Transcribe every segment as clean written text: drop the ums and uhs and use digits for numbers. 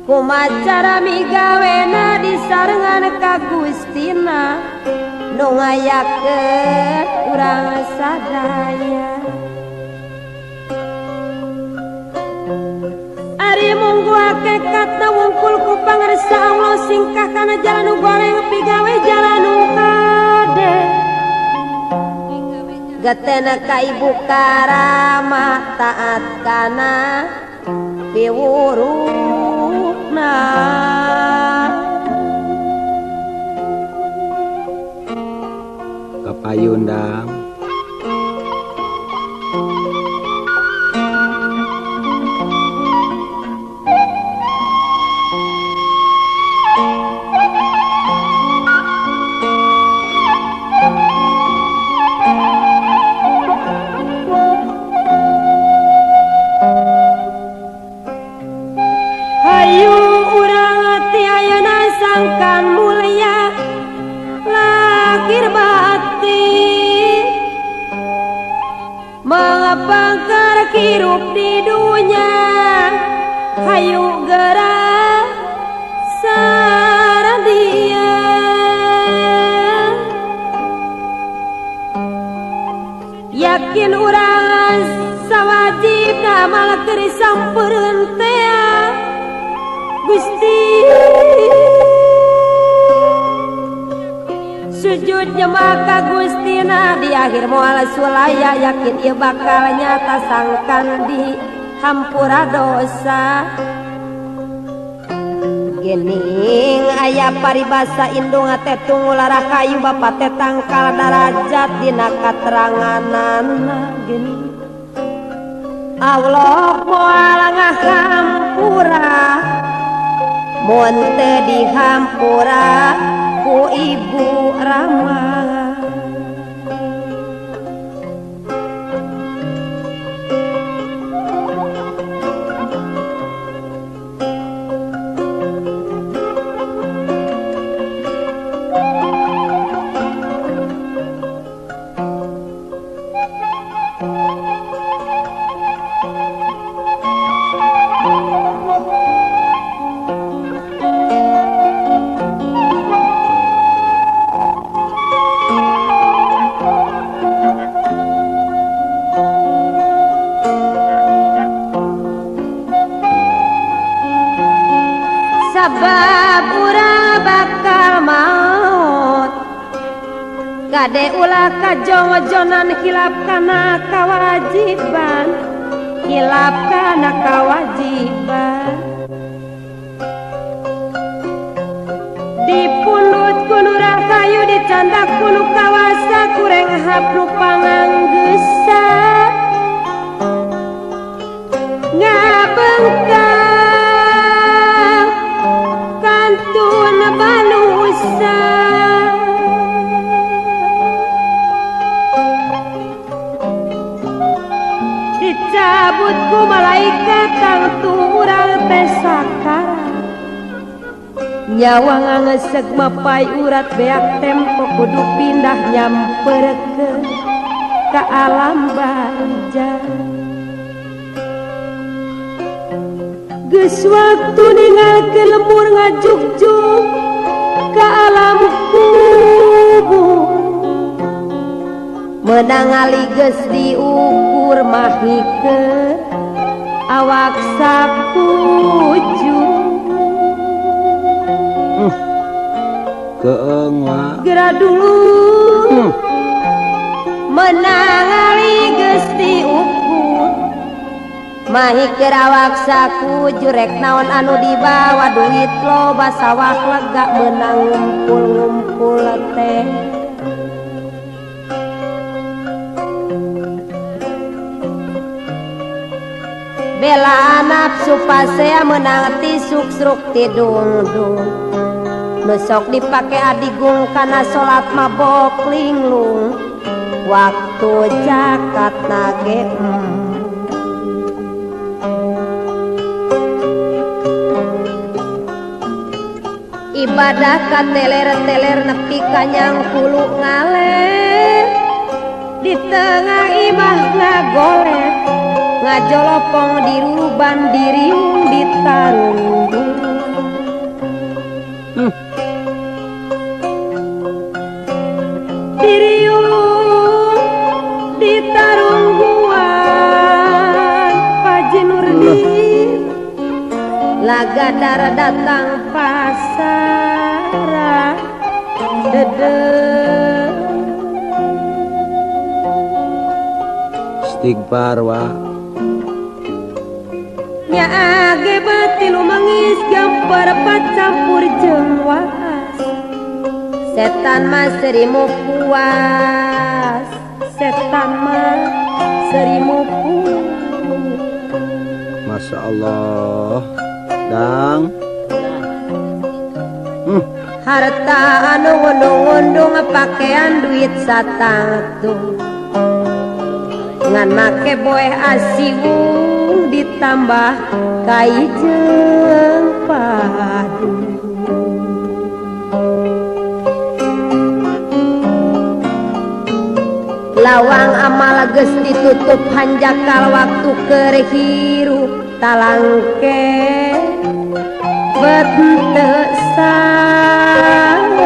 Kumacara migawena disarengan ka Gustina nu ngayakeun urang sadaya. Ari munggu hakikatna wungkul ku pangersa Allah singkah kana jalan nu goreng pigawe jalan nu hade. Getena ka ibu karama taat kana piwurukna. Kapayundang sangkan mulia lahir batin, mengapangkar hirup di dunia, hayu gerak saradia. Yakin urang sawajib amal keur sampereun tea Gusti. Sujud nyembah ka Gustina di akhir moal sulaya, yakin ieu bakal nyata sangkan di hampura dosa. Gening aya paribasa indung teh tunggu larah kayu bapa teh tangkal darajat dina kateranganana. Gening Allah moal ngahampura mun teu dihampura ku Ibu Rama. Sabab urang bakal maut, kade ulah kajong-jonan hilap kana kawajiban, hilap kana kewajiban. Dipundut ku nu kayu dicandak ku nu kawasa kureng hapnu panganggeusa ngabengkang kantun balusa. Dicabut ku malaikat tangtu urang teh sakarat, nyawa ngangeseg mapai urat beak tempo kudu pindah nyamperkeun ka alam barzah. Geus waktu ninggalkeun lemur ngajugjug ka alam kubur, meunang ali geus diukur mahikeun awak sapuju. Keeng wa geura dulu. Meunang ali geus diukur Mahi keur awak sakujurek naon anu dibawa duit loba sawah lega meunang ngumpul-ngumpul teh. Bela nafsu pasea menang tisuk sruk tidungdung. Nu sok dipake adigung kana salat mabok linglung. Waktu zakat nage ibadah kateler-teler nepi ka nyangkulu ngaler. Di tengah imah ngagolet ngajolopong diruban diriung ditarunggung. Diriung ditarungguan Paji Nurdin lagadar datang pasara dede. Istighfar wa. Nya age batilu mangis gambar campur jeung waas. Setan mah serimu puas, setan mah serimu puas. Masya Allah, dang. Harta anu ngundung-ngundung pakaian duit satangtung. Ngan make boeh asiwung ditambah kai jeung padu. Lawang amal geus ditutup hanjakal waktu keur hirup talangke bet teu sanggup.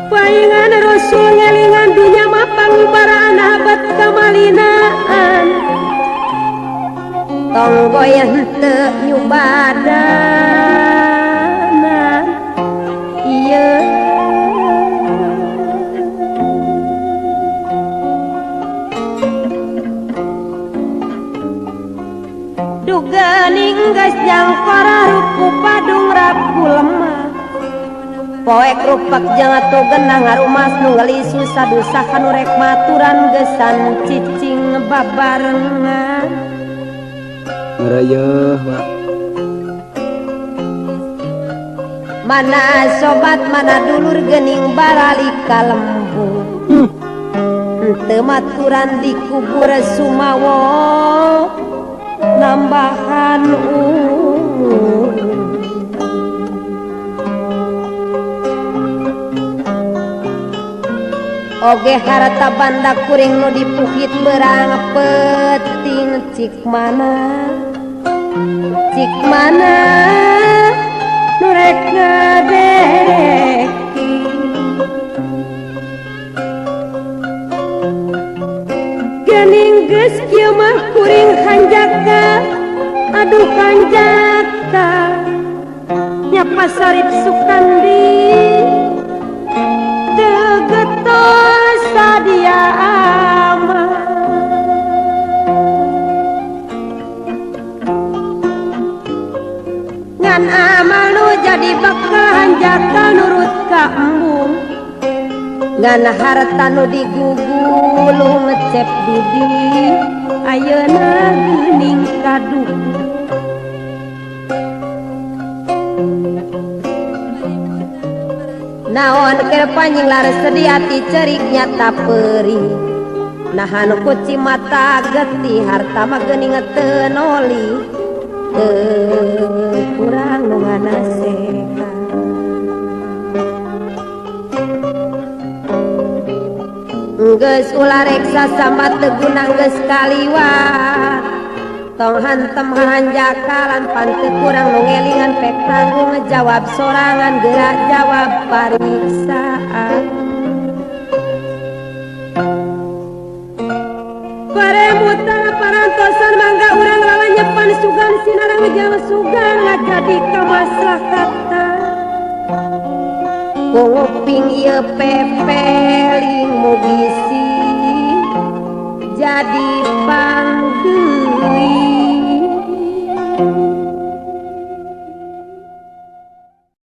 Paingan Rasul ngelingan dunya mah pangubaraan abad kamalinaan. Tong goyah henteu nyubadana ieu. Duga geus nyangkora ruku padung raku lemah. Poek rupak jeung atuh genah ngarumas nu ngeulis susah dusa kanu rek maturan gesan cicing babarengan. Ngarayeuh wa. Mana sobat mana dulur geuning baralik ka lembur. Henteu maturan dikubur sumawo nambahan umur. Oge harta banda kuring nu dipuhit berang peting cik mana nu rek ngadereki. Geuning geus kieu mah kuring hanjaka, aduh hanjaka nya pasarip Sukandi teu getos sadia amat. Ngan amal nu jadi bekal hanjakal nurut ka embung. Ngan harta nu digugulung ngecep didi ayeuna geuning kaduh. Naon keur panjing lares sedih ati cerik nyata perih. Nahan kuci mata getih harta mah geuning teu noli. Teu kurang nu nganasehat. Geus ulah reksa sambat teu guna geus kaliwat. Tong hantem hanjakalan pan teu kurang nu ngelingan pek tanggung jawab sorangan gerak jawab pariksaan. Paremutan parantosan mangga urang lalanyepan sugan sinarang jauh sugan ngajadi kamaslahatan. Kuping ieu pepeling mugi sing jadi panggeui.